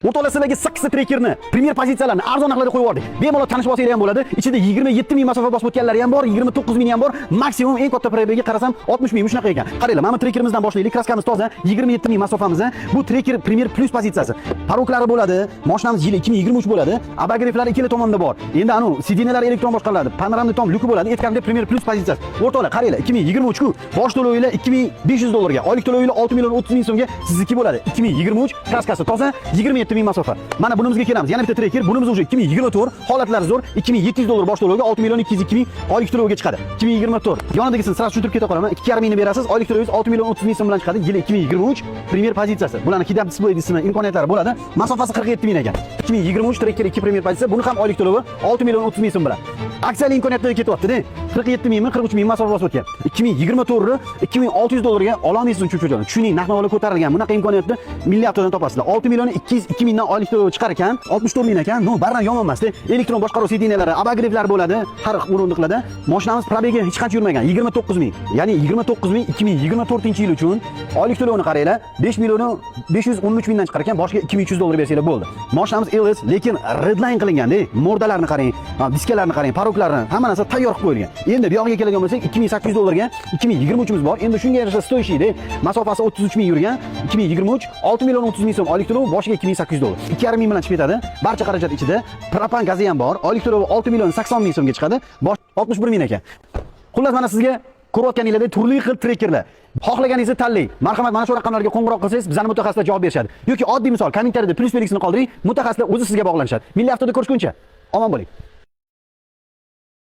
O'rtoqlar, sizlarga 8 ta Trekkerni Premier pozitsiyalarni arzon narxlarda qo'yib yubordik. Bemalol tanishib olsanglar ham bo'ladi. Ichida 27 ming masofa bosib o'tganlari ham bor, 29 ming ham bor. Maksimum eng katta пробег i qarasam 60 ming shunaqa ekan. Qaranglar, mana bu Trekkerimizdan boshlaylik. Краска miz toza, 27 ming masofamiz. Bu Trekker Premier Plus pozitsiyasi. Порог lari bo'ladi. Mashinamiz yili 2023 bo'ladi. Обогрев lari ikkala tomonda bor. Endi anu сиденья lar elektron boshqariladi. Панорамный tom люк i bo'ladi. Aytganimdek, Premier Plus pozitsiyasi. O'rtoqlar, qaranglar, 2023 ku bosh to'lovinglar 2500 dollarga, oylik to'lovinglar 6 million 30 ming so'mga sizniki bo'ladi. 2023, краска si toza, 27 ming masofa. Mana bunimizga kelamiz. Yana bitta Trekker, bunimiz уже 2024, holatlari zo'r. 2700 dollar bosh to'lovga, 6 million 202 ming oylik to'lovga chiqadi. 2024. Yonidagisini сразу tushuntirib keta qolaman. 2,5 mingni berasiz, oylik to'lovingiz 6 million 30 ming so'm bilan chiqadi. Yili 2023, Premier pozitsiyasi. Bularni head-up display deysizmi, imkoniyatlari bo'ladi. Masofasi 47 ming ekan. 2023 Trekker 2 Premier pozitsiya. Buni ham oylik to'lovi 6 million 30 ming so'm bilan. Aksiyali imkoniyatlar ketyapti-da. 47 mingmi, 43 ming masofa bosib o'tgan. 2024 ni 2600 dollarga ololmaysiz uncha joyni. Tushuning, narx-navolar ko'tarilgan. Bunaqa imkoniyatni Milliy Avtodan topasizlar. 6 million 202 mingdan oylik to'lovi chiqar ekan. 64 ming ekan. Но, baribir yomon emas-da. Elektron boshqaruv сиденья lari, обогрев lar bo'ladi har o'rindiqlarda. Mashinamiz пробег i hech qancha yurmagan. 29 ming. Ya'ni 29 ming 2024-yil uchun oylik to'lovini qaranglar. 5 million 513 mingdan chiqar ekan. Boshiga 2300 dollar bersanglar bo'ldi. Mashinamiz LS, lekin redline qilinganda, морда larni qarang, diskalarni qarang, порог larni, hamma narsa tayyor qilib qo'yilgan. Endi bu yog'iga keladigan bo'lsak, 2800 dollarga 2023imiz bor. Endi shunga yarasha стоящий da, masofasi 33 ming yurgan, 2023, 6 million 30 ming so'm oylik to'lov, boshiga 2800 dollar. 2,5 ming bilan chiqib ketadi. Barcha xarajat ichida. Propan gazi ham bor. Oylik to'lovi 6 million 80 ming so'mga chiqadi. Bosh 61 ming ekan. Xullas, mana sizga ko'rayotganinglardek turli xil Trekkerlar. Xohlaganingizni tanlang. Marhamat, mana shu raqamlarga qo'ng'iroq qilsangiz, bizani mutaxassislar javob berishadi. Yoki oddiy misol, kommentariyada plyus belgisini qoldiring, mutaxassislar o'zi sizga bog'lanishadi. Milliy Avtoda ko'rishguncha omon bo'ling.